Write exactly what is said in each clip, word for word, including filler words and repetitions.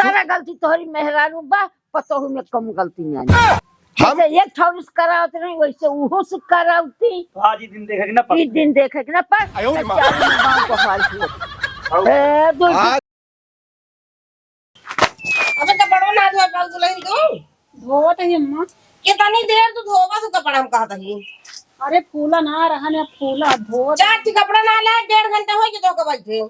सारा गलती तोहरी मेहरारू बा, पतोहू में कम गलती नहीं। हम जैसे एक ठौर से करावत रही, वैसे उहो से करावती। तो आज ई दिन देखे के ना पड़। ई दिन देखे के ना पड़। आयो रे माँ। चारों गाँव को हाल हुआ। ए, दो आज अबे कपड़वा ना धोए पाऊ दुल्हन तू? धोवत ही अम्मा। कितनी देर तू धोवा तू कपड़ा, हम कहत ही। अरे फूला ना रहन, अब फूला धोवत। चार ठी कपड़ा ना लाए, डेढ़ घंटा हो गया धो के बैठे।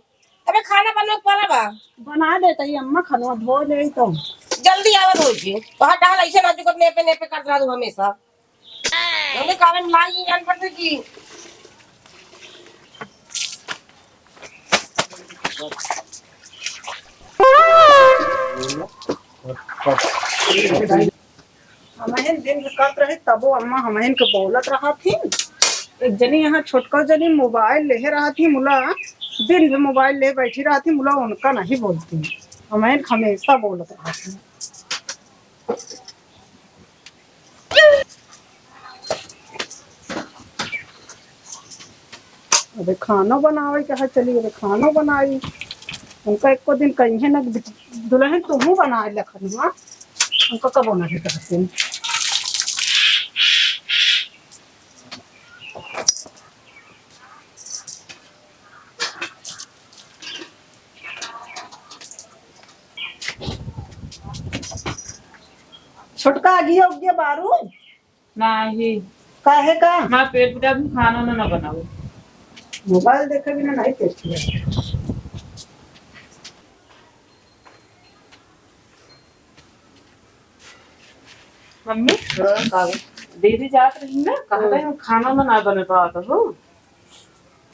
अबे खाना बनवे के पड़ा बा। बना देत ही अम्मा, खाना धो ले तो। जल्दी आवा धो के। वहाँ टहल ऐसे ना चुकत नेपे नेपे करत रहा तू हमेशा। हमने कारण लाई ये जान पड़ते कि हमहिन दिन भर करत रहे, तबो अम्मा हमहिन के बोलत रहत ही। एक जनी यहाँ छोटका जनी मोबाइल लेहे रहत ही मुला, दिन भर मोबाइल ले बैठी रहत ही मुला, उनका नहीं बोलती, हमहिन हमेशा बोलत रहत ही। अबे खानो बनावे के है, चली अबे खानो बनाई। उनका एको दिन कहिए न, दुल्हन तुहू बनाए ले खनवा, उनका कबो नहीं कहते। छोटका आगिया उगिया बारू? नाही। काहे का? हमार पेट पिरात, हम खाना ना, ना बनावे। मोबाइल देखे बिना नहीं पेट पिरात। मम्मी? हाँ, का हो? दीदी जात रही ना, कहा हाँ। रहे, हम खाना ना, ना बने पावत हो।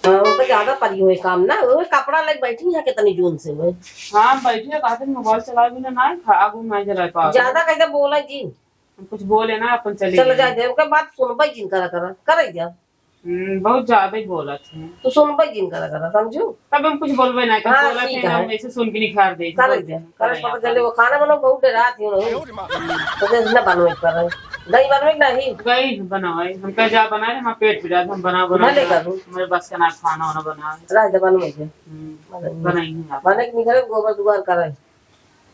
हाँ, उनको ज्यादा परी हुए काम ना, वो कपड़ा लेके बैठी है कितनी जून से हुए। हाँ, हम बैठी है, कहते मोबाइल चलावे बिना ना, खा-, आगू ना जला पावत। ज्यादा कैसे बोला जी? हम कुछ बोले ना, अपन चले चलो गए। जाए दे, उनका बात सुनबे जिन करा करा, करे जा। हम्म, बहुत ज्यादा ही बोलत है। तो सुनबे जिन करा करा, समझू? तब हम कुछ बोलबे ना, कि हाँ, बोलत ठीक है, है। हम ऐसे सुन के निखार दे, करे बोल जा, दे, करे करे पता आप। चले, वो खाना बनाओ, बहुत डरात ही हूँ। तो जैसे ना बनवे कर रहे। दही बनवे के नहीं? गई बनावे, हम कह जा बनाए, हमारा पेट पिरात, हम बना, बना भले ना, करू। मेरे बस का ना खाना वाना बनावे। राज बनवे के। हम्म, बनाइए। बनाइए आप। बने के निकले, गोबर दुआर करे।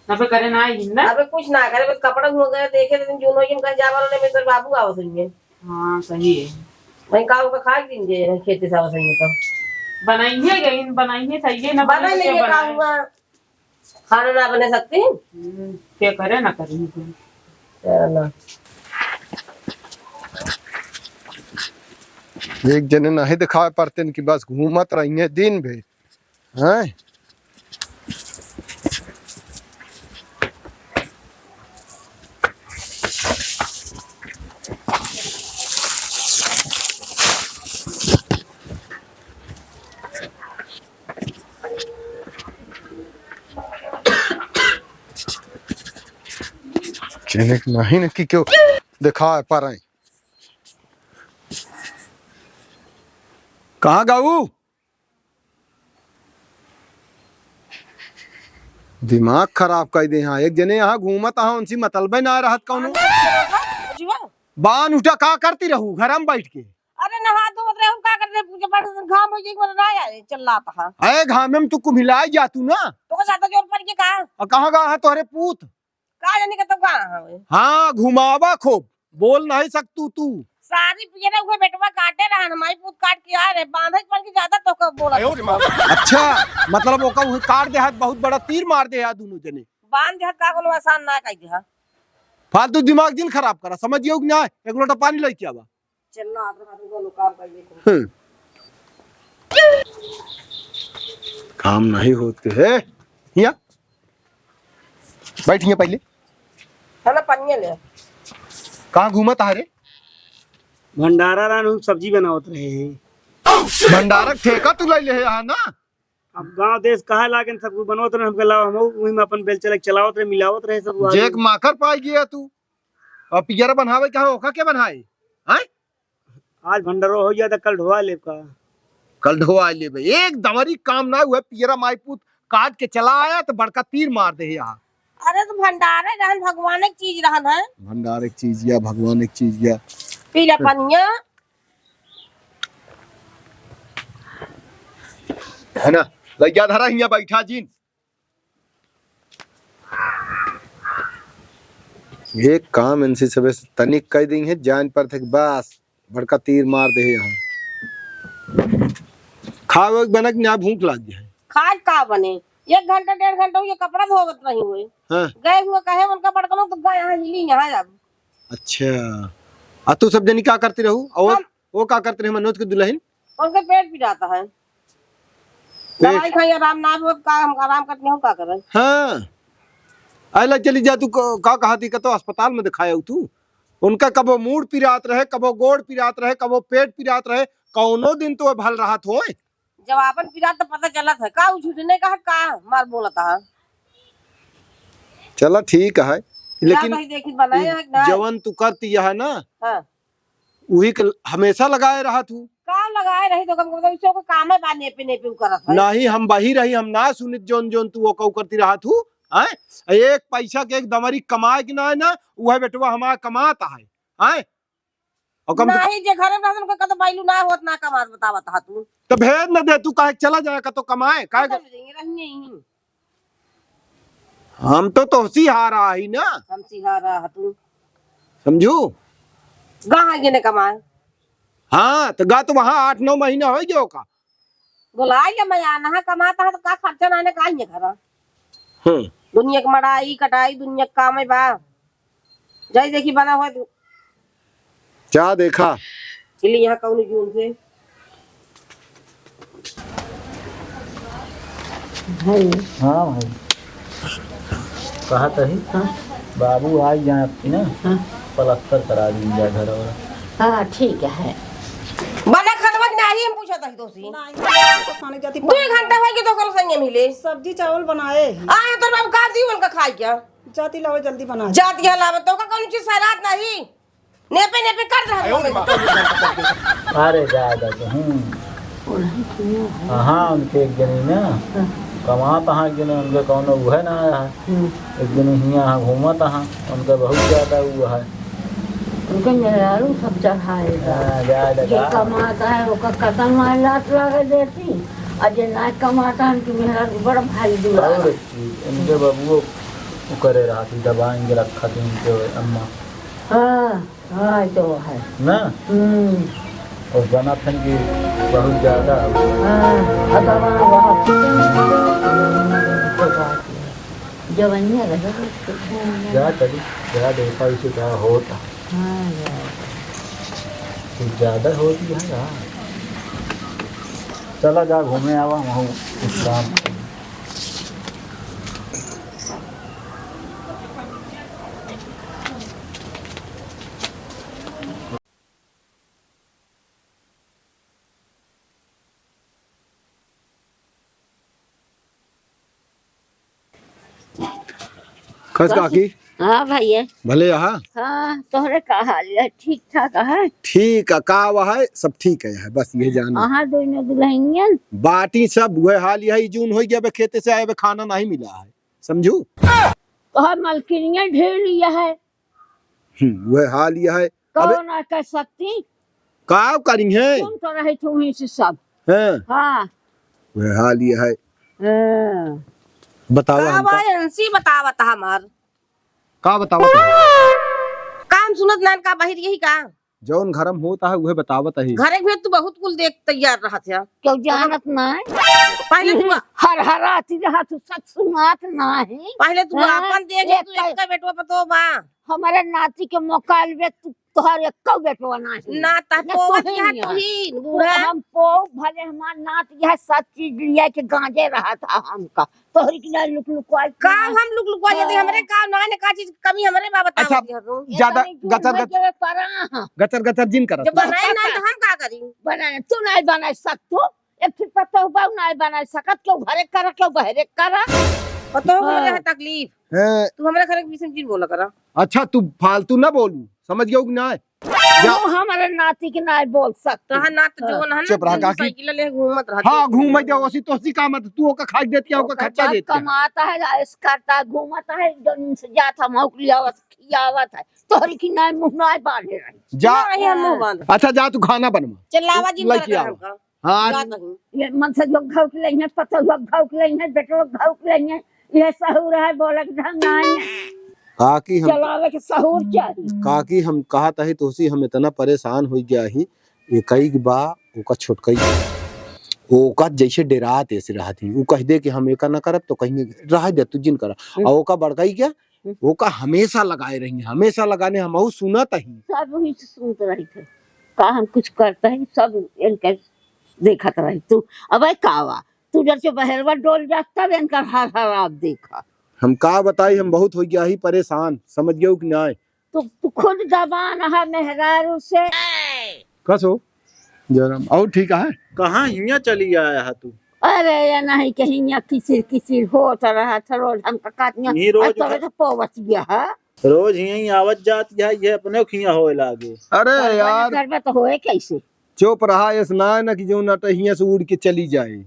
ना पे करे ना आई ना? अबे कुछ ना करे, बस कपड़ा धो गए, देखे दिन जून हो, जिन कहीं जावा ने, मेरे बाबू आवत होइए। हाँ, सही है। वहीं का उनका खाए दिन जे, खेती से आवत होइए तो। बनाइए गई, बनाइए चाहिए ना, बना बनाइए लेंगे, क्या का बनाए? हुआ? खाना ना बना सकती? हम्म, क्या करे ना करें फिर? चलो। एक जने नहीं दिखाए पड़ते कि बस घूमत रहिए दिन भर। हैं? चेने के नहीं न कि क्यों दिखाए पा रहे। कहाँ गाऊ? दिमाग खराब कर दे। हाँ, एक जने यहाँ घूमत, हाँ, उनसे मतलबे ना रहत कौनो। जीवा। बान उठा, का करती रहू घर में बैठ के? अरे नहा धोवत रहे, हम का करते, पूजा पाठ, घाम हो जाए, ना आए, चल रहा था। अरे घामे में तू कुम्हिलाई जा तू ना। तो का ज्यादा जोर पड़ के का? और कहाँ गा है तोहरे पूत? का जाने का तो कहाँ हवे? हाँ, घुमावा खूब, बोल नहीं सकतू तू। सारी पियरा उहे बेटवा काटे रहन, माई पूत काट के आ रहे, बांधे के पड़ के ज्यादा तो का बोला। आयो रे माँ। अच्छा, मतलब ओका उहे काट दे हाथ, बहुत बड़ा तीर मार दे हाथ दोनों जने। बांध दे हाथ का कोनो आसान ना कह दे हाथ। फालतू दिमाग जिन खराब करा, समझ गयो कि ना? एक लोटा पानी लेके आवा। चलना आप रहा, तुम दोनों काम कर लेते हैं। हम्म। काम नहीं होते है। हिया। बैठ हिया पहले। है ना, पनिया ले। कहाँ घूमत है रे? भंडारा रान हम सब्जी बनावत रहे हैं। भंडारा ठेका तू ले ले है, हाँ ना? अब गांव देश कहे लागेन, सब कुछ बनवत रहे, हमके लाओ, हम वही में अपन बेल चले चलावत रहे, मिलावत रहे सब आदमी। जेक माकर पाई गया तू। और पियरा बनावे का हो, ओका के बनाए? हैं? आज भंडारो हो गया था, कल ढोआ लेब का? कल ढोआ लेबे। एक दवरी काम ना हुआ, पियरा माई पूत काट के चला आया तो बड़का तीर मार दे यहाँ। अरे तो भंडारे रहन, भगवान एक चीज रहन है। भंडार एक चीज या, भगवान एक चीज या। पीला पनिया। है ना? लइका धरा हिया बैठा जिन। एक काम इनसे सबे से तनिक कह दी है, जान पर थे कि बस बड़का तीर मार दे यहाँ। खावे के बनक ना, भूख लाग गया है। खाए का बने, एक घंटा डेढ़ घंटा हुए कपड़ा धोवत रही हुए। हाँ। गए हुए कहे उनका बड़का लोग तो गए यहाँ हिली यहाँ अब। अच्छा, आ तू सब जनी का करती रहू? और हम वो का करते रहे मनोज के दुल्हन? उनके पेट पिरात है। पेट? दवाई खाई, आराम ना होत, का हम आराम करते हो, का करें? हाँ। आइला चली जा तू, क-, का कहा थी, कतो अस्पताल में दिखाया तू? उनका कबो मूड़ पिरात रहे, कबो गोड़ पिरात रहे, कबो पेट पिरात रहे, कौनो दिन तो भल रहत होए? जब आपन पिरात तो पता चलत है, का उ झूठने कहा, का मार बोलत है? चला ठीक है, जा लेकिन भाई देखी बनाए ई है कि ना? जवन तू करती है ना, हाँ। उही के हमेशा लगाए रहत हूँ। का लगाए रही तो कम, कम से ओकर कामे बा, नेपे, नेपे उ करत है। नहीं, हम बही रही, हम ना सुनित जौन, जौन तू ओका करती रहत हूँ, हैं? एक पैसा के एक दमरी कमाए के ना है ना, उहे बेटवा हमार कमात है, हैं? और कम से कम नहीं, जे घरे रहत उनका कतो बैलू ना होत, ना कमात, बतावत हा तू। तो भेज न दे तू, काहे चला जाए कतो कमाए, काहे पता के? नहीं जाएंगे, रहिए यहीं। हम तो तोहसी हारा ही ना। हम सिहारा हा तू। समझू? कहाँ गेने कमाए? हाँ, तो गा तो वहाँ आठ नौ महीना हो गयो का? बोलाई ले मैं आना है, कमाता है तो का खर्चा ना ने का ये घरा। हम्म। दुनिया के मड़ाई, कटाई, दुनिया के काम है बा। जाई देखी बना हुआ तू। क्या देखा? चली यहाँ कौन जून से। भाई। हाँ भाई। कहा तही? हाँ। बाबू आ जाए आपकी ना, हाँ। प्लास्टर करा दीजिए घर और। हाँ, ठीक है। बना खतवा के नाही हम पूछत हई तोसी। नहीं, तो खाने जाती दो पानी घंटा हो गया तो कल संगे मिले। सब्जी चावल बनाए ही। आए तो बाबू का दी उनका खाए क्या? जाती लावे जल्दी बना। जाती है लावे तो का कौन चीज सरात नहीं? नेपे नेपे कर रहा है। अरे जा जा तो हूँ। हाँ, उनके एक जनी ना कमात हाँ, एक जनी उनके कौनो उहे ना आया है। हम्म। एक जनी हियाँ हाँ घूमत हाँ, उनके बहुत ज्यादा वो है। उनके मेहरारू सब चढ़ाए बा। हाँ, जा, जा, जे जा। कमात है, ओकर कतल मार लात लागे देती, और जे ना कमात है, उनकी मेहरारू बड़ा भारी दुलार। और की, इनके बबुओ वो करे रहा थी, दबाएंगे रखा थी उनके अम्मा। हाँ। हाँ, तो है। ना? हम्म। और बना थन की बहुत ज्यादा। हाँ, अब हमारा वहाँ तो बात है। जवनिया रहे, तो घूमने। जा कभी, जा देखा इसे क्या होता। हाँ, यार। कुछ ज्यादा होती है यार। चला जा घूमे आवा, वहाँ कुछ काम। खस काकी। हाँ भैया। भले यहाँ? हाँ, तोहरे का हाल है? ठीक ठाक है? ठीक है, का हुआ है? सब ठीक है, बस ये जाना। कहाँ दोनों दुल्हनियन? बाटी सब वह हाल है, जून हो गया, बे खेते से आए, बे खाना नहीं मिला है, समझू? तोहर मलकिनिया ढेर लिया है। हम्म, वह हाल यह है। अबे कौन आ कर सकती? का करी है? तुम तो रही तू ही से सब। हाँ। हाँ। वह हाल यह है। हाँ। बतावा का हमका। बा एनसी बतावत हमार। का बतावत है? काम सुनत नान का बहिर यही का? जौन घर में होता है, वह बतावत है। घरे में तू बहुत कुल देख तैयार रहत है। क्यों जानत ना है? पहले तू हर हर आती रहा, तू सच सुनात ना है। पहले तू हाँ? आपन देख, एक तू का एक का बेटवा पतो बा। हमारे नाती के मोकाल में तू, तोहर एक्को बेटवा नाही। ना, त ना पोवत तू ही यह ना। तू ही, बूढ़ा। हम पोव, भले हमार नात यह सब चीज लिया के गांजे रहा था हमका। तोहरी की ना लुक लुकवाई का ना। हम लुक लुकवाई यदि हाँ। हमरे का ना ने का चीज कमी हमरे बा, बताओ अच्छा, जी हम। ज्यादा इतनी दूर गचर में गचर, के परा हाँ। गचर गचर जिन करत। जब बनाए ना, तो हम का करी? बनाए, तू नहीं बनाए सकतो। एक ठे पतोह बहू नाय बनाए सकत, केहू घरे करा, केहू बहरे करा। पतोह हाँ। बोले है तकलीफ। हैं। तू हमरा घरे के विषय में जिन बोला करा। अच्छा, तू फालतू ना बोलू, समझ गयो कि नाय? जा। तू हमारे नाती के नाय बोल सकत। तहां नात हाँ। जोन है ना, चुप रहा तू काकी। साइकिल ले घूमत रहत हाँ, है। घूमत जाओ, ओसी तोसी का मत, तू ओका खाई देती है, ओका ओकर खर्चा बाप देती है। कमाता है, ऐश करता है, घूमता है, जमीन से जात हम ओक लियावत, खियावत है। तोहरी की नाय मुंह नाय बांधे रही। जा। नहीं, हम मुंह बांध। अच्छा, जा तू खाना बनवा। चिल्लावा जिन लड़की कर आवा। हमका। हाँ। जात हूँ। ये मन से जो घौक लेंगे, पतोह जो घौक लेंगे, बेटो घौक लेंगे, ये सहूर है, बोले के ढंग ना है। काकी हम चलावे के सहूर चाही। काकी हम कहत ही तोहसी, हम इतना परेशान होइ गया ही, एकई के बा, ओका छोटकई, ओका जैसे डेरात ऐसे रहत ही, उ कह दे कि हम एका न करब तो कहीं रह दे, तू जिन करा। हम्म। और ओका बड़कई क्या, हम्म। ओका हमेशा लगाए रही, हमेशा लगाने हमहू सुनत ही। सब वही से सुनत रही थे, का हम कुछ करते हैं, सब इनके देखत रही। तू अबे कावा, तू जब से बहरवा डोल जात, तब इनकर हर हर आप देखा। हम का बताई, हम बहुत हो गया ही परेशान, समझ गयो कि नाय? तू, तू खुद दबान है मेहरारू से। कस हो? जयराम, और ठीक है? कहाँ हियाँ चली आया है तू? अरे, ये नहीं कहीं यहाँ किचिर किचिर होत रहा था, रोज हमका काट यहाँ, यही रोज आज तबे तो पोवत गया है। रोज यहीं आवत जात है, ये अपने खिया होए लागे। अरे करबा ना यार। करबा तो होए कैसे? चुप रहा, ऐस ना है ना कि जो नटहिया से उड़ के चली जाए।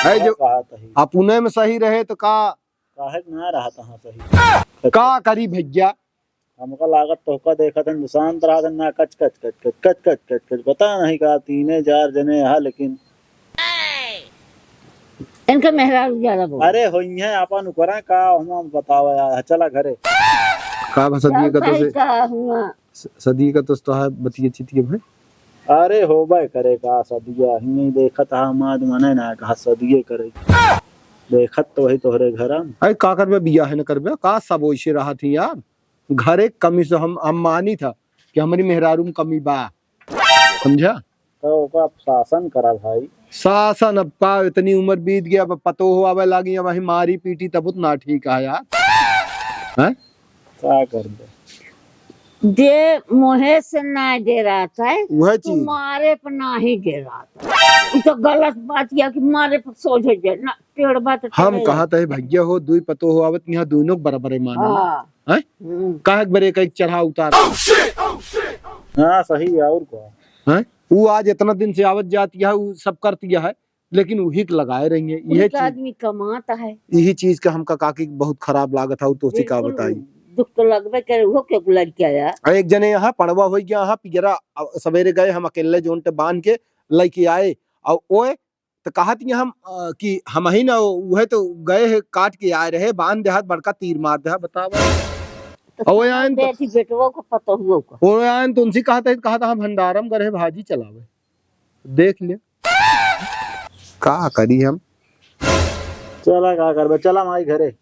है जो कहा तही। अपने में सही रहे तो का? काहे के ना रहा तहाँ सही? का करी भैया? हमका लागत तोहका देखत हन, शांत रहत हन ना, कच, कच, कच, कच, पता नहीं का, तीने चार जने यहाँ, लेकिन इनका मेहरारू ज्यादा बोल। अरे होइहैं, आपन उकरा का, हम बतावा यार, चला घरे। का बा सदिये का तो सही से, कहा हुआ। स-, सदिये का तो, तो है बतिये चितिये भाई। अरे होबे करे का सदिया, हियाँ देखत हा, माद मने ना कहा सदिये करे। देखत तो वही तोहरे घर हम। अरे का करबे, बियाह न करबे, का सब वैसे रहत ही यार। घरे कमी से हम, हम मानी था कि हमरी मेहरारू में कमी बा, समझा? तो ओका शासन करा भाई। शासन अब का, इतनी उम्र बीत गया, अब पतो हो आवे लागी, अब वही मारी पीटी तब उतना ठीक है यार। हैं? का करबे? जे मोहे से ना डेरात है, वह तू चीज। मारे पर ना ही डेरात है। ई तो गलत बात यह कि मारे पर सोझे जे ना, टेढ़ बात हम चले कहत है भैया हो, दुई पतो हो आवत यहाँ, दोनों बराबर माने। हाँ। हैं? हम्म। काहे के बरे का एक चढ़ाव उतार? हाँ, सही है, और का? हैं? ऊ आज इतना दिन से आवत जात यह, ऊ सब करत यह है, लेकिन उही के लगाए रही है। उही यह का चीज, आदमी कमात है। यही चीज का हमका काकी बहुत खराब लागत है, तो से का बिल्कुल बताई। दुख तो लगबे करे, वो के लड़किया यार। अरे एक जने यहाँ पड़वा हो गया, यहाँ पियरा, अ, सवेरे गए हम अकेले जोन टे बांध के लेके आए, और ओए तो कहत ये हम, अ, कि हम ही ना, वह तो गए है, काट के आए रहे, बांध देहात, बड़का तीर मार देहा, बतावा। तो और वो आयन तो बेटी बेटवा को पता हुआ का। वो आयन तो उनसे कहत है, कहत है, "हाँ, भंडारम गए है, भाजी चलावे।" देख ले। का करी हम? चला, का करबे? चला माई घरे।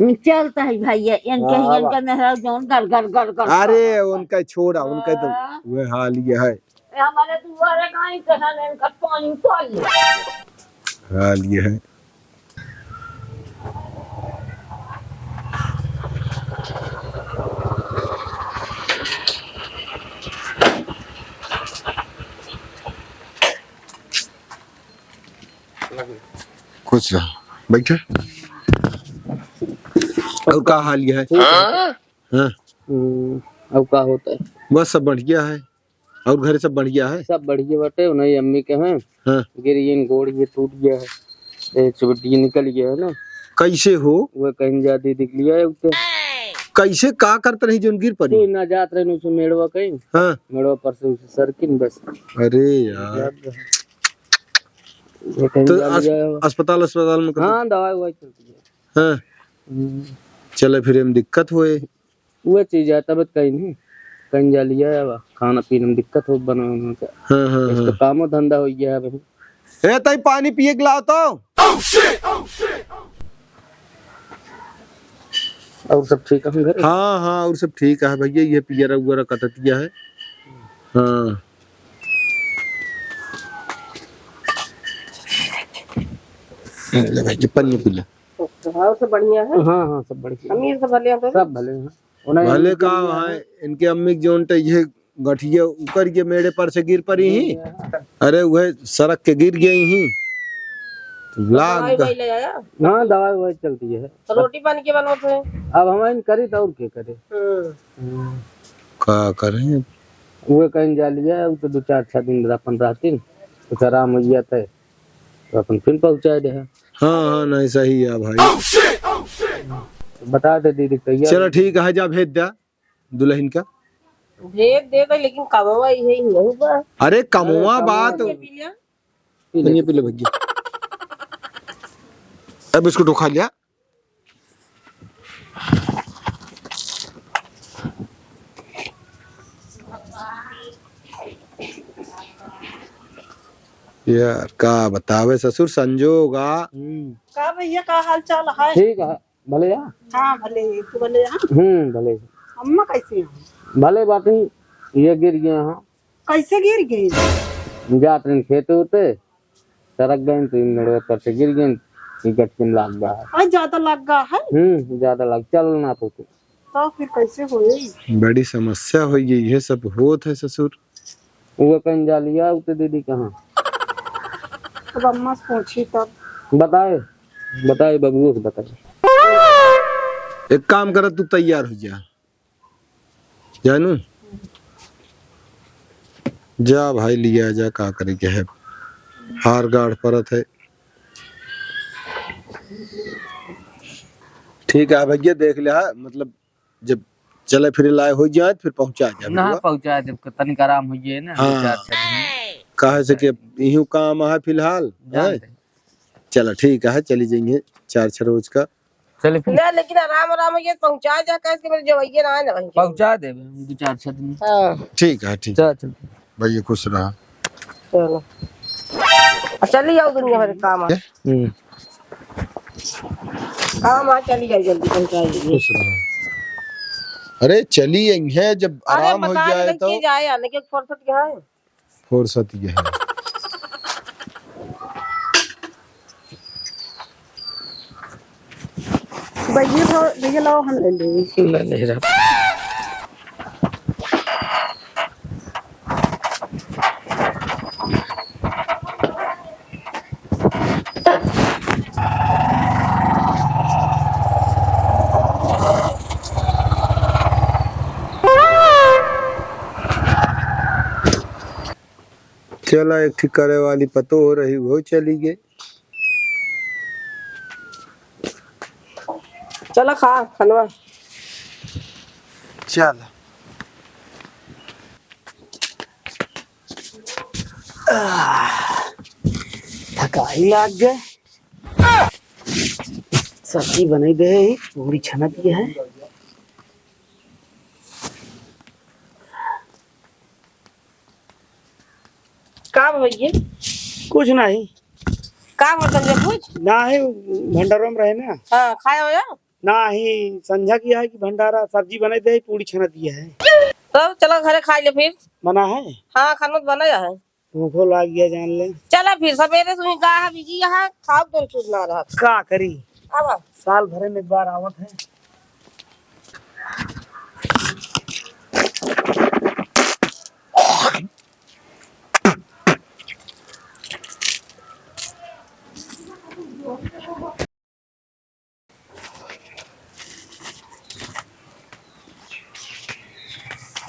चलता है भैया, इनके, हाँ, इनके वाह। मेहरारू जौन गड़, गड़, गड़, गड़ अरे, करता। उनका छोड़ा, उनका तो हाँ। वह हाल ये है। ए, हमारे दुआरे गाय के है, इनका पानी उतार ले। हाल ये है। खुश रहो, बैठे। और का हाल ये है? ठीक है। हाँ। हम्म, और का होता है? बस सब बढ़िया है। और घरे सब बढ़िया है? सब बढ़िया बाटे, उन्हें अम्मी के हैं। हाँ। गिर इन गोड़ ये टूट गया है, ये चोटी निकल गया है ना। कैसे हो? वो कहीं जा दीदी के लिए आए उते। कैसे का करत रही जोन गिर पड़ी? कोई ना जात रहे उसे मेड़वा कहीं। हाँ। मेड़वा पर से उसे सरकिन बस। अरे यार। ये कहीं तो जा अस-, लिया है। अस्पताल, अस्पताल में कभी? हाँ, दवाई ववाई चलती है। हाँ। हम्म। चले फिर हम दिक्कत हुए। वो चीज है, तब कहीं नहीं, कहीं जा लिया है, खाना पीने में दिक्कत हो, बना उना के। हाँ, हाँ, इसका हाँ। कामो धंधा हो गया है भाई। ए, तई पानी पिए के लाओ तो। और सब ठीक है घर? हाँ, हाँ, और सब ठीक है भैया, ये पियरा उगरा कटत गया है। हाँ। ले भाई, ये पानी पी ले। अच्छा, और सब बढ़िया है? हाँ, हाँ, सब बढ़िया। अम्मी सब भले हैं तो? सब भले हैं। उन्हें भले अम्मी का के लिए वहाँ है। इनके अम्मी के जोन टे ये गठिया उकर के मेड़े पर से गिर पड़ी ही। हाँ। अरे वह सड़क के गिर गई ही। तो लाग दवाई ग- ववाई ले आया? हाँ, दवाई ववाई चलती है। तो रोटी पानी के बनवत है? अब हम इन करी तो और के करे? हम्म। हम्म। का करें? वो कहीं जा लिया, वो तो दो चार छह दिन रहा, पन्द्रह दिन, कुछ आराम हो गया था, तो अपन फिर पहुँचा दे। हाँ, हाँ, नहीं, सही है भाई। बता दे दीदी, तैयार चलो, हो। ठीक है, जा भेज दे दुल्हन का। भेज दे दे, लेकिन कमवा यही नहीं बा। अरे, कमवा अरे, बात। कमवा ये पी लिया? पी ले। ये पी ले भैया। अब बिस्कुट उठा लिया। यार, का बतावे ससुर संजोगा। हम्म। का भैया, का हाल चाल है? ठीक है, भले है। हाँ, भले, तू भले है? हम्म, भले। अम्मा कैसी हैं? भले बाटी, ये गिर गए हैं। कैसे गिर गए? जात रहे खेते होते, सरक गए तो इन मेड़वे पर से गिर गए, ये गटकिन लाग गया है। अरे, ज्यादा लग गया है? हम्म, ज्यादा लग, चल ना तो तू। तो फिर कैसे होई? बड़ी समस्या हो गई, ये सब होत है ससुर। वो कहीं जा लिया उते दीदी कहाँ? अब अम्मा से पूछी तब। बताए, बताए बबुओ से बताए। एक काम कर, तू तैयार हो जा, जानू, जा भाई लिया जा, का करे के है, हार गाड़ परत है। ठीक है भैया, देख ले, हाँ, मतलब जब चले फिरे लाए हो जाए, फिर पहुँचा जाए ना, बिटुआ। पहुँचा देब, तनिक आराम हो जाए ना, दो हाँ। चार छह दिन। काहे से कि इहू काम है फिलहाल, जान हैं? दे। चला, ठीक है, चली जाएंगे चार छह रोज का। चले फिर। ना, लेकिन आराम, आराम हो जाए, पहुँचा जा, काहे से मेरे जवइये ना आए ना वहीं के। पहुँचा देबे हम दो चार छह दिन। हाँ। ठीक है, ठीक। चल, चल। भैया, खुश रहा। चलो। आ, चली जाओ, दुनिया भर के काम है। हम्म। काम आ, चली जाए, जल्दी पहुंचाइए। खुश रहो। अरे, चली आई है, जब अरे, आराम हो बता जाए दे तो। के जाए, आने के फुर्सत क्या है? फुर्सत ये है। भैया, भैया, लाओ, हम ले लेंगे। ले ले रहा। चला, एक ठीक करे वाली पतो हो रही, वो चली गई। चला खा खनवा। चल। आह, थकाई लाग गए। सब्जी बने दे, पूरी छनत गया है। का भैया? कुछ नहीं। का मतलब ये कुछ? ना है, भंडारों में रहे ना। हाँ, खाए हो जा? ना ही, संझा किया है कि भंडारा, सब्जी बने दे, पूरी छना दिया है। तो चलो घरे खाई ले फिर। बना है? हाँ, खाना तो बना है। भूखो लाग गया जान ले। चला फिर, सवेरे से ही गा है बिजी यहाँ, खाओ तो कुछ ना रहा। का करी? अब साल भरे में एक बार आवत है।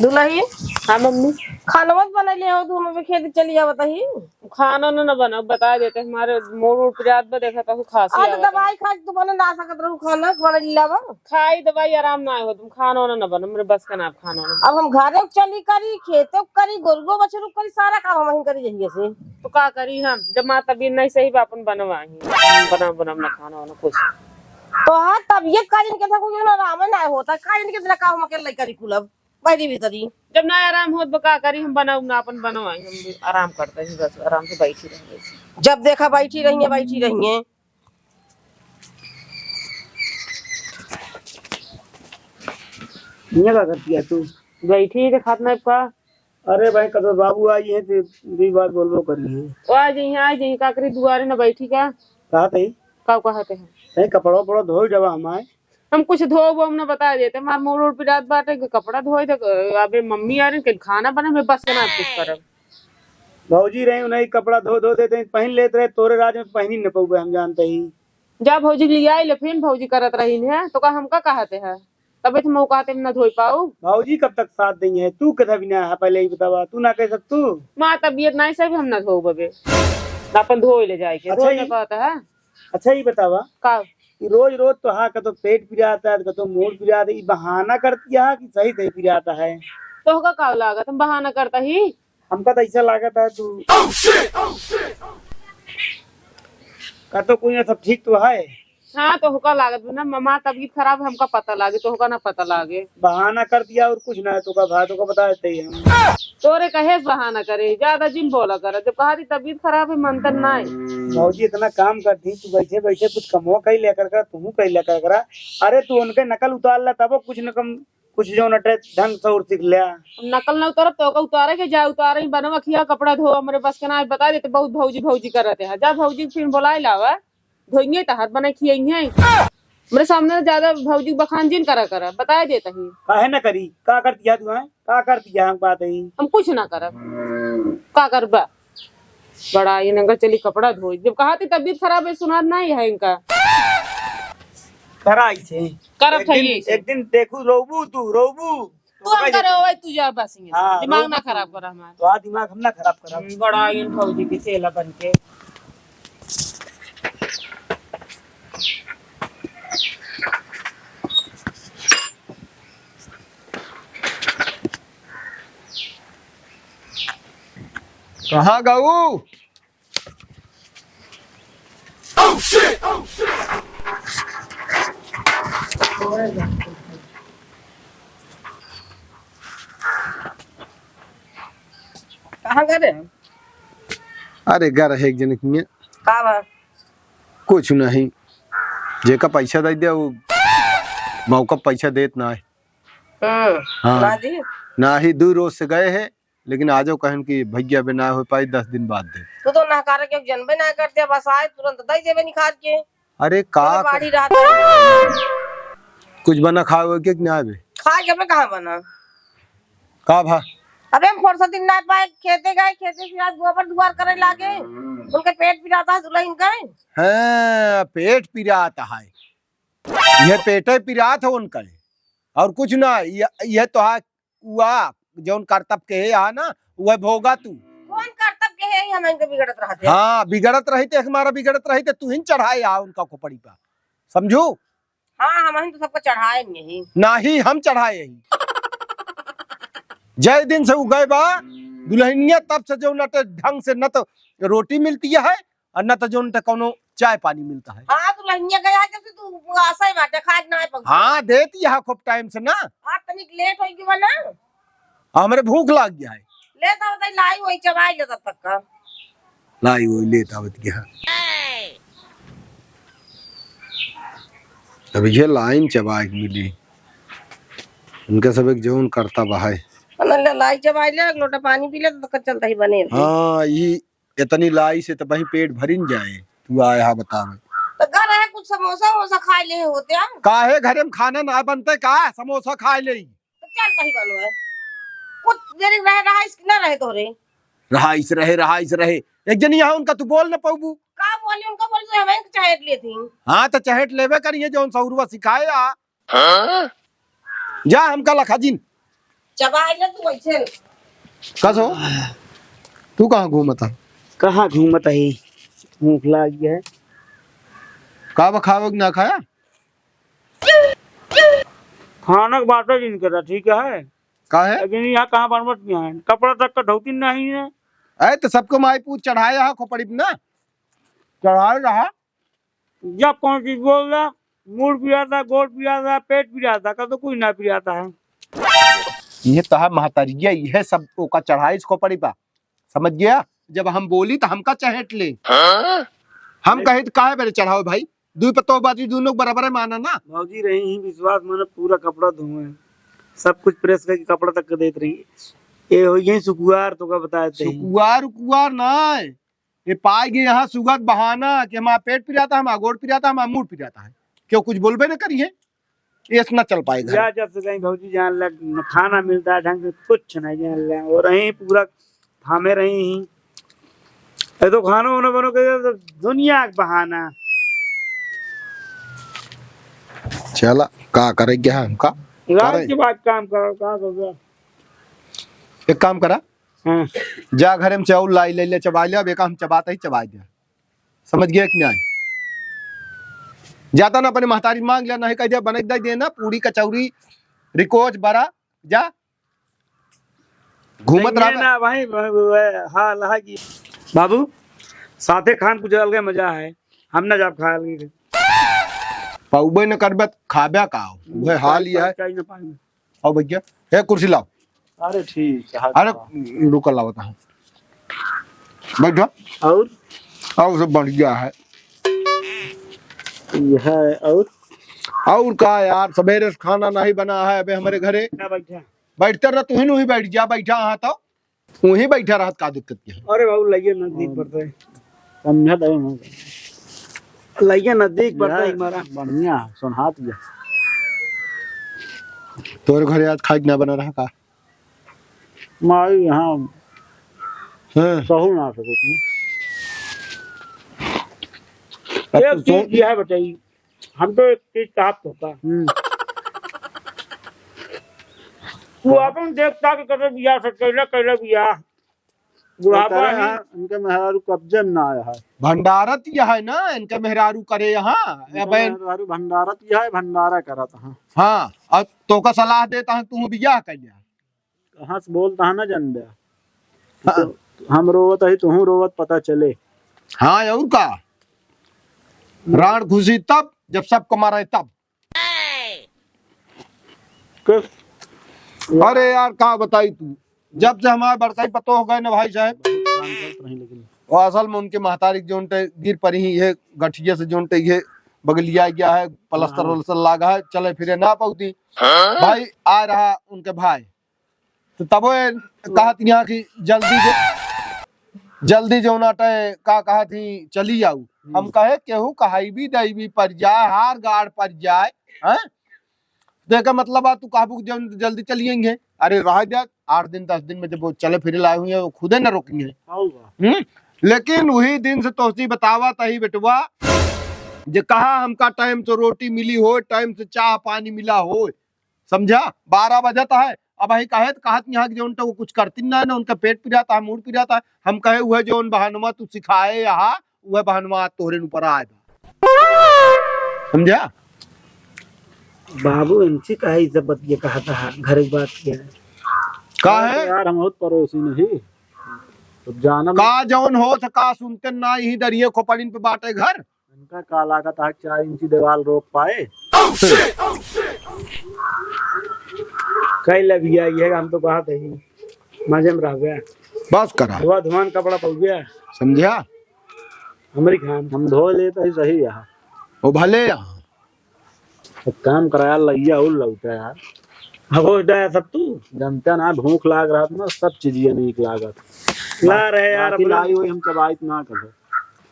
दुलही। हाँ मम्मी। खाना मत बनइले हो, तू हमें खेत चली आवत ही। खाना ना, ना बनाओ, बता देते, हमारे मोर उठ जात बा, देखा तो खांसी अरे आवत है। दवाई खा के तू बने ना सकत रहू, खाना बने लावा। खाई दवाई, आराम ना हो, तुम खाना ना, ना बनो, मेरे बस का ना खाना ना। अब हम घरे चली करी, खेते करी, गोरुओ बछरू करी, सारा काम हम ही करी जहिए से। तो का करी हम, जब माँ तबीयत नहीं सही बा, अपन बनवाई, बना, बना, ना खाना वाना कुछ। तो हाँ, तबीयत का दिन के था, कुछ ना आराम ना होता, का दिन के दिन का हम अकेले करी कुल अब। बैठी भीतरी। जब ना आराम होत बा, का करी हम, बनाऊ ना, अपन बनवाई, हम आराम करते हैं, बस आराम से बैठी रह। जब देखा बैठी रही है, बैठी रही है। ये का करती है तू? बैठी है, खात ना का? अरे भाई, कदो बाबू आई है, तो दुई बात बोलबो करी है। वो आ जाइए, आ जाइए, का करी दुआरे ना बैठी का? कहा थे? का कहते हैं? कहीं कपड़ा उपड़ा धोई जब हम आए। हम कुछ धोब, हम ना बता देते, हमार मोर ओर पिरात बाटे, कपड़ा धोए दे, अबे मम्मी आ रही, कल खाना बने, मैं बस के ना कुछ करब। भौजी रही, उन्हें कपड़ा धो, धो देते, पहन लेते रहे, तोरे राज में पहनी न पउबे, हम जानते ही। जा भौजी लिया ले, फिर भौजी करत रही है, तो का हमका कहते हैं? तबे तो मौका ते ना धोई पाऊ। भौजी कब तक साथ देंगे? तू कथा भी ना है, पहले ही बतावा, तू ना कह सकतू? माँ तबीयत नहीं सही, हम ना धोब अबे। ना अपन धोए ले जाए के, अच्छा, धोए ना ई कहता है। अच्छा, ई बतावा। का? ई रोज रोज तो हाँ, कतो पेट पिराता है, कतो मूड़ पिराता है, ई बहाना करती है कि सही सही पिराता है? तोहका का लागत, हम बहाना करता ही? हमका तो ऐसा लागत है तू कतो कोई ना, सब ठीक तो है। हाँ, तोहका लागत बा ना, हमार तबीयत खराब, हमका पता लागे, तोहका ना पता लागे। बहाना कर दिया और कुछ ना है, तोहका भाई, तोहका बता देते ही हम। तोरे कहे से बहाना करे, ज्यादा जिन बोला कर। जब कहा थी तबीयत खराब है, मनतन ना है। भौजी, इतना काम करती, तू बैठे बैठे कुछ कमवा कई लिया कर, करा, तू कई लिया कर, करा। अरे, तू उनके नकल उतार ला, तब कुछ न कम, कुछ जो नटे ढंग से और सीख लिया। हम नकल ना उतारब, तोहका उतारे के जा, उतारे ही बनवा खिया, कपड़ा धो, हमरे बस के ना है, बता देते, बहुत भौजी भौजी करते हैं। जा भौजी के फिर बोलाए लावा। धोइये तहार बने खियइये। हमरे सामने ज्यादा भौजी बखान जिन करा करा, बताए देत ही। काहे ना करी? का करती है तू, हैं? का करती है, हम बात है। हम कुछ ना करब। का करबा? बड़ा ये नंगा चली कपड़ा धोई। जब कहा थी तबीयत खराब है, सुनात नहीं है इनका। करा इसे। करब एक दिन, था ये इसे। एक दिन देखू, रोबू तू, रोबू। तू हम करे होवे, तू जा बस यहाँ से। हाँ, दिमाग ना खराब करा हमार। तो आ दिमाग हम ना खराब करब। हम्म, बड़ा इन भौजी के चेला बन के। कहाँ गऊ? कहाँ गए रहे? अरे, घर है एक जने के हियाँ। का बा? कुछ नहीं, जेका पैसा दे दे, वो मौका पैसा देत ना है। हम्म, हाँ। ना दी? ना ही, दू रोज से गए हैं, लेकिन आजो कहन कि भैया बे ना हो पाई, दस दिन बाद दे। तू तो नहकारे के जनबे ना कर दे, बस आए तुरंत दे देबे निकाल के। अरे का तू तो कर- बाड़ी रात कुछ बना खावे के कि ना बे? खाए के बे कहाँ बना? का भा? अबे हम फुर्सत दिन ना पाए, खेते गए, खेते से आज गोबर दुआर करे लागे, उनके पेट पिराता है दुल्हन का। हाँ, पेट पिराता है, यह पेटे पिरात है उनका, और कुछ ना। यह, यह तो हा-, हुआ, जौन करतब के है यहाँ ना, वह भोगा तू। कौन करतब के है, हम इनके बिगड़त रहते हैं? हाँ, बिगड़त रही थे, हमारा बिगड़त रही थे, तू ही चढ़ाए आ उनका खोपड़ी पर, समझू? हाँ, हम ही तो सबको चढ़ाए नहीं। नाही, हम चढ़ाए ही। जय दिन से उ गए बा दुल्हनिया, तब से जो न तो ढंग से न तो रोटी मिलती है और न तो जो न तो कौनो चाय पानी मिलता है। हाँ, दुल्हनिया गया है, जब से तू आशा ही बाटे, खाए ना है पकड़। हाँ, देती है खूब टाइम से ना। आज तनिक लेट होई गई बा ना। हमरे भूख लाग गया है। ले तो बताई, लाई वही चबाई ले तब तक का। लाई वही लेत आवत गया। अब ये लाइन चबाए के मिली। उनका सब एक जौन करता बहाए। अनल लाई चबाई ले, एक लोटा पानी पी ले, तो चलता ही बने। हाँ, ये इतनी लाई से तो वहीं पेट भरिन जाए। तू आए हा बतावे। तो घर है, कुछ समोसा वमोसा खाए ले होते हैं। काहे घरे में खाना ना बनते का? समोसा खाए ले। तो चल कहीं बनो है। कुछ देर रहे, रहाइश ना रहे तोरे। रहाइश रहे, रहाइश रहे। एक जनी यहाँ उनका तू बोल न पौबू। का बोली उनका, बोली तो हमें चहेट लेती। हाँ, तो चहेट लेबे करिए, जौन सौरुआ सिखाए आ। हाँ? जा हमका लखा जिन। चबाई ले तू वैसे। कस हो? तू कहाँ घूमत है? कहाँ घूमत है? भूख लागी है। का बा खावे कि ना खाया? खाना के बात है जिनके था, ठीक है। का है? लेकिन यहाँ कहाँ बनवत नहीं है, कपड़ा तक का धोती नहीं है। अरे तो सबको माई पूछ चढ़ाए रहा खोपड़ी पे ना, चढ़ाए रहा। जब कौन चीज बोल रहा, मूड़ पिराता, गोड़ पिराता, पेट पिराता, का तो कुछ ना पिराता है। ये तो है महतरिया, ये सब ओका चढ़ाई इसको पड़ी बा, समझ गया? जब हम बोली तो हमका चहेट ले। हाँ? हम कहे तो काहे बेरे चढ़ाओ भाई, दुई पतोह बाजी, दोनों बराबर है, माना ना। भौजी रही ही विश्वास, माने पूरा कपड़ा धोए, सब कुछ प्रेस करके कपड़ा तक के देत रही। ये हो यही सुकुवार तो का बताए थे। सुकुवार उकुवार ना है, ये पाए गए यहाँ सुगत बहाना कि हमारा पेट पिराता है, हमारा गोड़ पिराता है, हमारा मूड़ पिराता है, क्यों कुछ बोलबे न करिए, ये ना चल पाए घर। या जब से कहीं भौजी जान लग, न खाना मिलता है ढंग से, कुछ नहीं जान ले, और यहीं पूरा थामे रही ही। ये तो खाना वाना बनो के तो दुनिया के बहाना। चला, का करे क्या है हमका? इलाज करे। के बाद काम करो, का हो गया? एक काम करा, हाँ। जा घरे में चाउर लाई, ले ले, चबाई ले, अब एका हम चबाते ही चबाई दे। समझ गया कि नहीं? जाता ना अपने महतारी मांग लिया, नहीं कह दिया, बने दे देना, पूरी कचौरी, रिकोच, बड़ा, जा। घूमत ये रहा। ना भाई, व-, व-, व-, हाँ, लहा की। बाबू, साथे खान कुछ अलगे मजा है, हम ना जाब खाए लगे। पौबे न करबे त खाबे का? उहे हाल ही है। चाय न पानी। आओ भैया, हे कुर्सी लाओ। अरे ठीक है, अरे रुक, लावत हूँ। बैठो। और? और सब बढ़िया है। यह है और? और का यार, सवेरे से खाना नहीं बना है अबे हमरे घरे। ना बैठा। बैठते रह, तू ही नहीं बैठ जा, बैठा हाँ तो। वहीं बैठा रहत, का दिक्कत है? अरे बाबू, लइया नजदीक हाँ। पड़ता है। समझा दे ना। लइया नजदीक पड़ता है यार, हमारा। बढ़िया, सुनहात गया। तोरे घरे आज खाए के ना बना रहा का? माई यहाँ हाँ। सहू ना सके तू। अब एक तू चीज सो- यह है, बताइए, हम तो एक चीज कहा तो का। हम्म। तू अपन देखता कि कते बियाह से कैले, कैले बियाह। बुढ़ापा कहता है, है। इनके मेहरारू कब्जे में ना आया है। भंडारत यह है ना, इनके मेहरारू करे यहाँ। इनके अब मेहरारू भंडारत यह है, भंडारा करत है। हाँ, और तोका सलाह देता है, तू बियाह कर लिया। कहाँ से बोलता है ना जान दे। हाँ। तो हम रोवत है, तू रोवत पता चले। हाँ, और का? राण खुशी तब, जब सबको मारे तब। किस? अरे यार, का बताई तू, जब से हमारे बड़काई पतोह गए ना भाई साहब, बहुत काम करत रही, लेकिन वो असल में उनके महतारी के जोन टे गिर पड़ी ही, ये गठिया से जोन टे ये बगलिया गया है, प्लास्टर हाँ। वलस्टर लागा है, चले फिरे ना पौती। हाँ? भाई आ रहा उनके भाई, तो तबो ये कहत यहाँ कि जल्दी जो, जल्दी जो ना टे का कहत ही चली आऊ। हम्म। हम कहे केहू कहाई भी दई भी पड़ जाए, हार गाड़ पड़ जाए, हैं? तो एकर मतलब बा, तू कहबू कि जौन जल्दी चली आएंगे, अरे रह जा, आठ दिन, दस दिन में जब वो चले फिरे लाए हुए हैं, वो खुदे न रोकेंगे। हम्म? लेकिन वही दिन से तोहसी बतावा तही बेटवा, जे कहा हमका टाइम से रोटी मिली हो, टाइम से चाह पानी मिला हो, समझा? बारह बजत है, अब अही कहे त कहत यहाँ कि जौन तो वो कुछ करती ना है ना, उनका पेट पिराता है, मूड पिराता है। हम कहे हुए जौन बहनवा तू सिखाए यहाँ, वह बहनवा तोहरे ऊपर आए बा। समझा? बाबू, इनसे काहे ई सब बतिया कहत हा? घर की बात किया है। का है? यार, हम बहुत पड़ोसी नहीं। तो जाना का जौन होत है, का सुनते ना, यही दरिये खोपड़िन पे बाटे घर। इनका का लागत है, चार इंची दीवाल रोक पाए? कई लबिया, ये हम तो कहत ही, मजे में रहबे। बस करा। धुआं धुआं कपड़ा पउबे। समझा? हमरी खान। हम धो लेत ही सही यहाँ। ओ भले यहाँ। एक काम करा यार, लइया और लौटा यार। अब हो जाए सब तू। जनता ना भूख लाग रहा था ना, सब चीजिया नीक लागत। ला रहे यार, बाकी अपने लाई हुई हम चबाइत ना कर।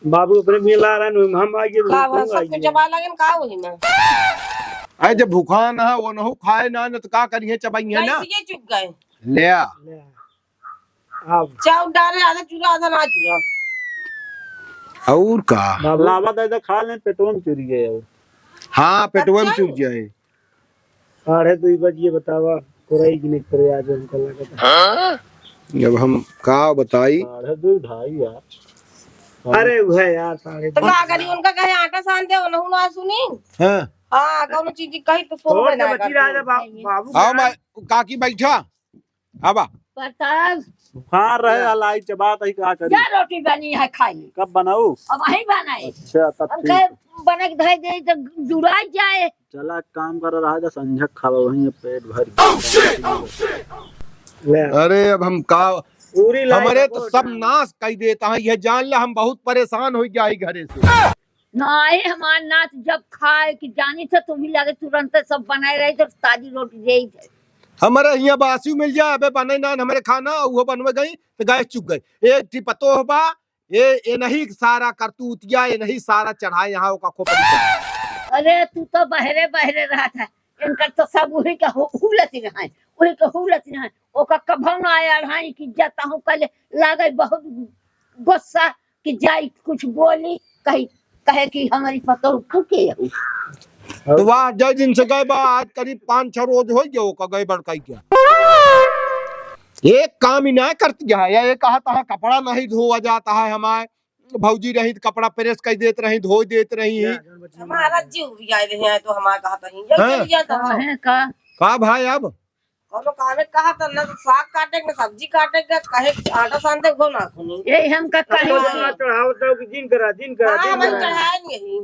बाबू अपने भी ला रहे हैं, हम आइए, का तुम हुआ, सब आइए। कुछ चबा लगे ना, का हुई ना? अरे जब भूखा ना है, वो नहु खाए ना, न तो का करिए, चबाइए ना। कैसे ये चुप गए? ले आ। ले आ। अब चाउर डाले, आधा चूरा, आधा ना चूरा। और का? बाबू। लावा दे दे, खा ले, पेटवा में चुरी गए हो। हाँ, पेटवा में अच्छा। चुर जाए। साढ़े दुई बजिए बतावा, कोरई की नहीं करे आज हमका लागत है। हाँ? जब हम का बताई? साढ़े दुई, ढाई यार। अरे वह यार, साढ़े तो दुई। का करी, उनका कहे आटा सान दे, उन्हों ना सुनी। हाँ। हाँ, कौनो चीज कही तो फोन छोड़ के बना बची कर रहा दे। है बा-, बाबू आओ का? मैं, काकी बैठा। आवा। प्रताप। बुखार रहे, या। हलाई चबात ही का करी? या रोटी बनी है खाई। कब बनाऊ? अब वही बनाए। अच्छा, तब अब ठीक। कहे बने के धई दे तो जुड़ा जाए। चला, काम कर रहा है, संझक खावा वहीं, पेट भर गया। ले। अरे, अब हम का, पूरी लाई हमरे तो सब नाश कई देता है, यह जान ले, हम बहुत परेशान हो गया है घरे से। नाही, हमार नात जब खाए कि जानी थे, तुम ही लगे तुरंत सब बनाए रही थे, ताजी रोटी दे ही थे। हमारे हियाँ बासी मिल जाए, अबे बने ना हमरे खाना, वो बनवे गई तो गैस चुक गई। एक ठी पतोह बा, ये, ये नहीं सारा करतूतिया, ये नहीं सारा चढ़ाए यहाँ ओका खोपड़ी पर। अरे तू तो बहरे बहरे रहा था, इनकर तो सब वही का हु-, हुलत रहा है, वही का हुलत रहा है, ओका कभौ ना आया रहा है कि जाता हूँ कल लागे बहुत गुस्सा कि जाई कुछ बोली, कही, कहे कि हमारी पतोह फूके हो। तो वाह, जय दिन से गए बा, आज करीब पाँच छह रोज हो गए ओका गए बड़काई के। एक काम ही ना करती है, या ये कहा था कपड़ा नहीं धोआ जाता है, हमारे भौजी रही तो कपड़ा प्रेस कर देत रही, धो देत रही। हमारा जीव भी आए रहे हैं तो हमारा कहा था ही, जब हाँ। चल जाता है। काहे का? का भाई अब? कौनो कामे कहा था, ना तो साग काटे के, ना सब्जी काटे के, कहे आटा सानते को ना सुनी। यही हमका कहे। चढ़ावत हो कि दिन करा, दिन करा, हाँ, दिन मैं करा। चढ़ाए नहीं।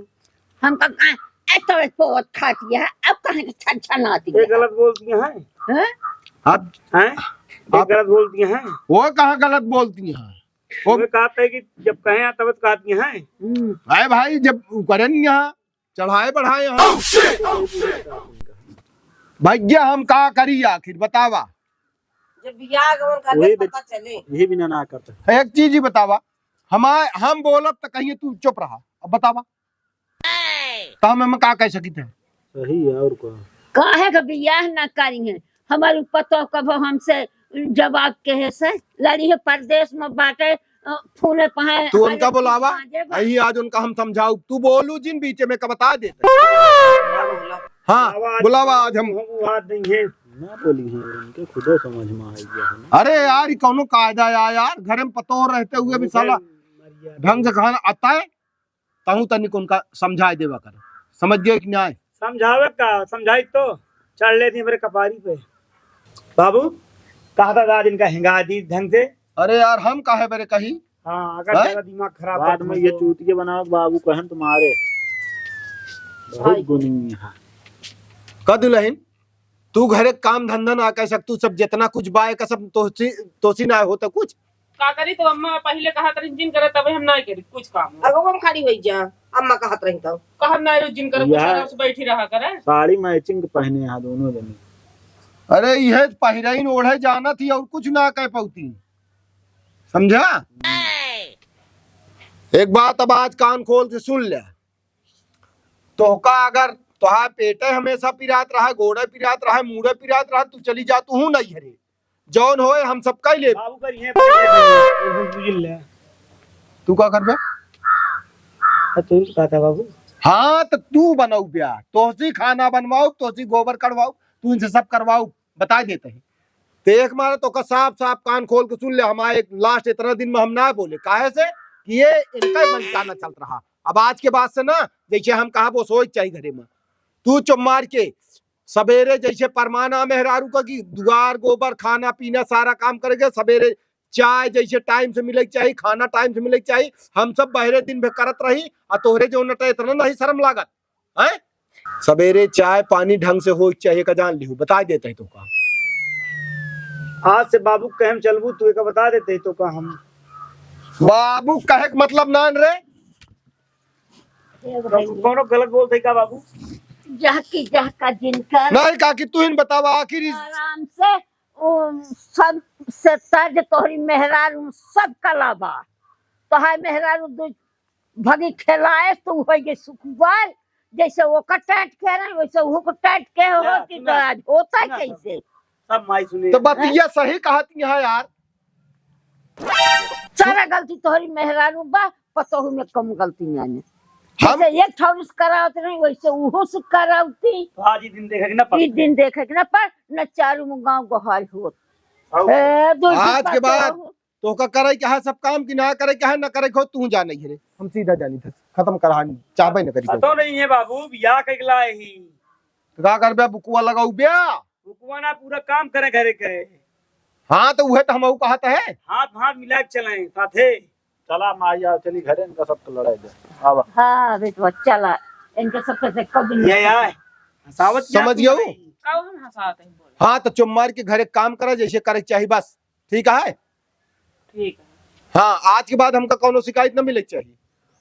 हमका कहे, ए, तोरे पोत खाती है, अब कहाँ के छन छनाती ये है? गलत बोलती हैं। हैं? आप, हैं? ये आप गलत बोलती हैं। वो कहाँ गलत बोलती हैं? वो वो कहते हैं कि जब कहें तब तो कहती हैं। हम्म। अरे भाई, जब उ करें यहाँ, चढ़ाए बढ़ाए यहाँ। भैया, हम का करी आखिर, बतावा? जब बियाह गवन करते वही पता बच-, चले। यही बिना ना करते। एक चीज ही बतावा, हमार, हम बोलब त कहिए तू चुप रहा। अब बतावा, त हम एमे का कह सकित है? सही है, और का? काहे के बियाह ना करी है? हमार पतोह कबो हमसे जवाब कहे से लड़ी है, परदेश में बाटे, अ, फूले पहे तू उनका हमारे बुलावा, बाजे बा। यही आज उनका हम समझाऊ। तू बोलू जिन बीचे में का बता देते। हाँ, बुलावा आज हम। हम वो हाथ देंगे। ना बोली है, उनके खुदे समझ में आ गया है ना। अरे यार, ये कौनो कायदा या यार, घर में पतोह रहते हुए भी साला मर्यादा। ढंग से खाना आता है, तहूँ तनिक उनका समझाए देवा कर। समझ गए कि नहीं? समझावे का, समझाई तो चढ़ लेती हमरे कपारी पे। बाबू, कहा था दादा इनका हिंगा दी ढंग से। अरे यार, हम काहे बरे कही? हाँ, अगर हैं? ज्यादा दिमाग खराब बाद है में तो ये चूतिया बनाओ, बाबू कहन तुम्हारे। बहुत भाई। गुनी है। का दुल्हन, तू घरे काम धंधा ना कर सकतू, सब जितना कुछ बा, एका सब तोसी, तोसी ना होता कुछ। का करी तो अम्मा पहिले कहत रही जिन करे, तबे हम ना करी कुछ काम। अगो हम खड़ी होई जा, अम्मा कहत रही तो। कहत ना रही जिन करे, कुछ यह आराम से बैठी रहा करे। साड़ी matching के पहने हैं दोनों जने। अरे, यह पहिरइन ओढ़े जानत ही और कुछ ना कह पाउती, समझा? एक बात अब आज कान खोल के सुन ले, तोहका अगर तोहार पेटे हमेशा पिरात रहा, गोड़े पिरात रहा, मूड़े पिरात रहा, तू चली जा, तू हूँ नहीं घरे। जौन होए हम सब कह ले। बाबू करिए, बुझ ले। तू का करबे? आ, तू ही कहता बाबू। हाँ, तो तू बनाऊ ब्याह, तोहसी खाना बनवाऊ, तोहसी गोबर कढ़वाऊ, तू इनसे सब करवाऊ, बता देते हैं। तो एक मारे तोका साफ साफ कान खोल के सुन ले, हमारे एक last इतना दिन में हम ना बोले, काहे से कि ये इनका ही मनचाना चलत रहा। अब आज के बाद से ना, जैसे हम कहा वो सोच चाहिए घरे में, तू चुप मार के सवेरे जैसे परमाना मेहरारू का कि दुआर गोबर खाना पीना सारा काम करेगे, सवेरे चाय जैसे time से मिले के चाही, खाना time से मिले के चाही, हम सब बहरे दिन भर करत रही, आ तोहरे जो नटा इतना नहीं शर्म लागत, हैं? सवेरे चाय पानी ढंग से हो के चाही, का जान लिहू, बता देते हैं तोका। आज से बाबू कहे हम चलबू, तू एका बता देते हैं तोका हम। बाबू कहे के मतलब नान रे। कौनो गलत बोलते का बाबू? जहकी जहका जिनकर नहीं काकी, तू ही बतावा आखिर इस आराम से, उ, सब से तज तोहरी मेहरारू सब कला बा। तोहार मेहरारू दू भगी खेलाए तो होई गई सुकुवार, जैसे ओकर टाइट के रहे वैसे ओहू को टाइट के हो, या, कि तो सुना, आज होता सुना, कैसे? सब माई सुने। तो बतिया सही कहत यहाँ यार। सारा गलती तोहरी मेहरारू बा, पतोहू में कम गलती नहीं है। हम जैसे एक ठौर से करावत रही, वैसे उहो से करावती। तो आज ई दिन देखे के ना पड़। ई दिन देखे के ना पड़, न चारू मुँह गाँव गोहार होत। और ए, दो आज के बाद तोहका करे के है सब काम कि ना करे के है, ना करे के हो, तू जाने घरे। हम सीधा जानी थे, खत्म करा, चाहबे न करी। पता नहीं है बाबू, बियाह के लाए ही। तो का करबे, बुकुआ लगाऊ ब्या? बुकुआ ना, पूरा काम करे घरे के। हाँ, तो उहे तो हमहू कहत है। हाथ हाथ मिला के चलें साथे। चला माई, आओ, चली घरे, इनका सबके लड़ाई दे। आवा। हाँ, बेटवा, चला। इनके सबके से कब ये आए, हंसावत क्या समझ तू गयो? नहीं? का हम हंसात हैं, बोल। हाँ, तो चुप मार के घरे काम करा, जैसे करे के चाही, बस। ठीक है? ठीक है। हाँ, आज के बाद हमका कौनो शिकायत न मिले के चाही।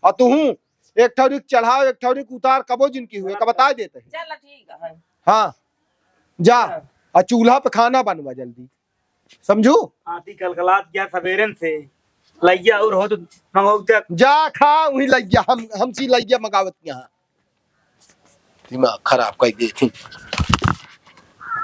और तू हूँ, एक ठौरी के चढ़ाओ, एक ठौरी के उतार, कबो जिनकी हुए, का बता देते हैं। चल, ठीक है। हाँ, जा, हाँ। और चूल्हा पे खाना बनवा जल्दी, समझू? आती कलकलात गया सवेरन से, लइया और हो तो मंगौते। जा खा वही लइया, हम, हमसी लइया मंगावत यहाँ। दिमाग खराब कर देती।